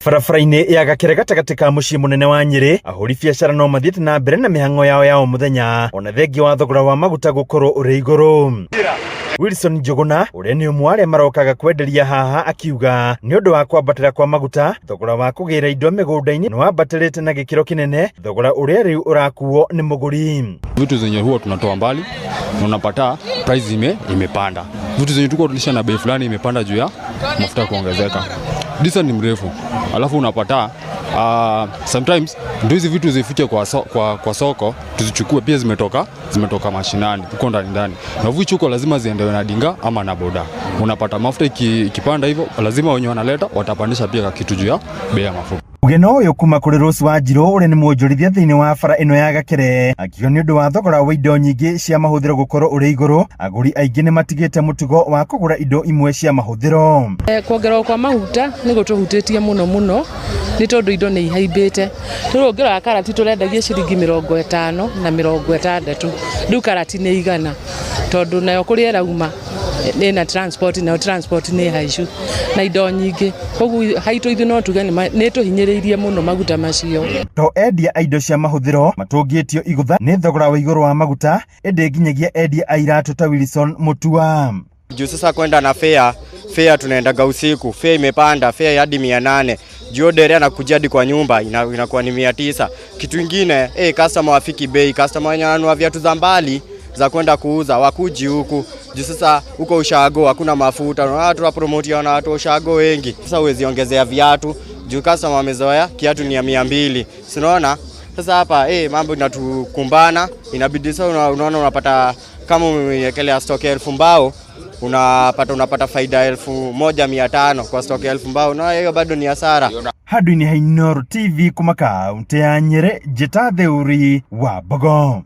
Barabara-inĩ ya Gakere gatagatĩ ka mũciĩ mũnene wa Nyĩrĩ, ahũri biacara no mathiĩte na mbere na mĩhang'o yao ya o mũthenya ona thengia wa thogora wa maguta gũkorwo ũrĩ igũrũ. Wilson Njũgũna ũrĩa nĩ ũmwe wa arĩa marokaga kwenderia haha akiuga nĩ ũndũ wa kwambatĩra kwa maguta, thogora wa kũgĩra indo mĩgũnda-inĩ nĩ wambatĩrĩte na gĩkĩro kĩnene, thogora ũrĩa rĩu ũrakuo nĩ mũgũri. Vitu zenye huwa tunatoa mbali na unapata price imepanda. Vitu zenye tulikuwa tulisha na bei fulani imepanda juu ya mafuta kuongezeka. Distance ni mrefu, alafu unapata sometimes ndio hizi vitu zifike kwa soko tuzichukue, pia zimetoka mashinani huko ndani ndani, na vitu huko lazima ziendewe na dinga ama na boda. Unapata mafuta ikipanda hivyo, lazima wenye wanaleta watapandisha pia kitu juu ya bei ya mafuta. Ugeno ũyũ kuma kũrĩ Rose Wanjirũ ũrĩa nĩ mwonjorithia thĩinĩ wa bara ĩno ya Gakere akiuga nĩ ũndũ wa thogora wa indo nyingĩ cia mahũthĩro gũkorwo ũrĩ igũrũ, agũri aingĩ nĩ matigĩte mũtugo wa kũgũra indo imwe cia mahũthĩro. Kuongererwo kwa maguta nĩ gũtũhutĩtie mũno mũno nĩ tondũ indo nĩ ihaimbĩte. Rĩu ũngĩrora karati tũrendagia ciringi 50 na 60, rĩu karati nĩ 100 tondũ nayo kũrĩa ĩrauma ĩna transport, nayo transport nĩ haicu na indo nyingĩ, koguo haitũ ithuĩ no tuge nĩ tũhinyĩrĩirie mũno maguta macio. To endia a indo cia mahũthĩro matũngĩtio igũtha nĩ thogora wa igũrũ wa maguta, ĩndĩ nginyagia endia a iratũ ta Wilson Mutua. Juu sasa kwenda na fare, fare tunaendaga usiku, fare imepanda, fare hadi 800. Juu dere anakuja hadi kwa nyumba inakuwa ni 900. Kitu ingine, customer wafiki bei, customer wenye wananunua viatu za mbali za kwenda kuuza wakuji huku. Juu sasa huko ushago hakuna mafuta, unaona watu wa promote na watu ushago wengi. Sasa huwezi ongezea viatu juu customer wamezoea kiatu ni ya 200. Si unaona? Sasa hapa mambo inatukumbana, inabidi sasa unaona unapata kama umewekelea stock ya 1000 mbao, unapata faida 1500 kwa stock ya 1000 mbao, na hiyo bado ni hasara. Handũ-inĩ ha Inooro TV kuma kaunti ya Nyĩrĩ, njĩta Theuri wa Mbogo.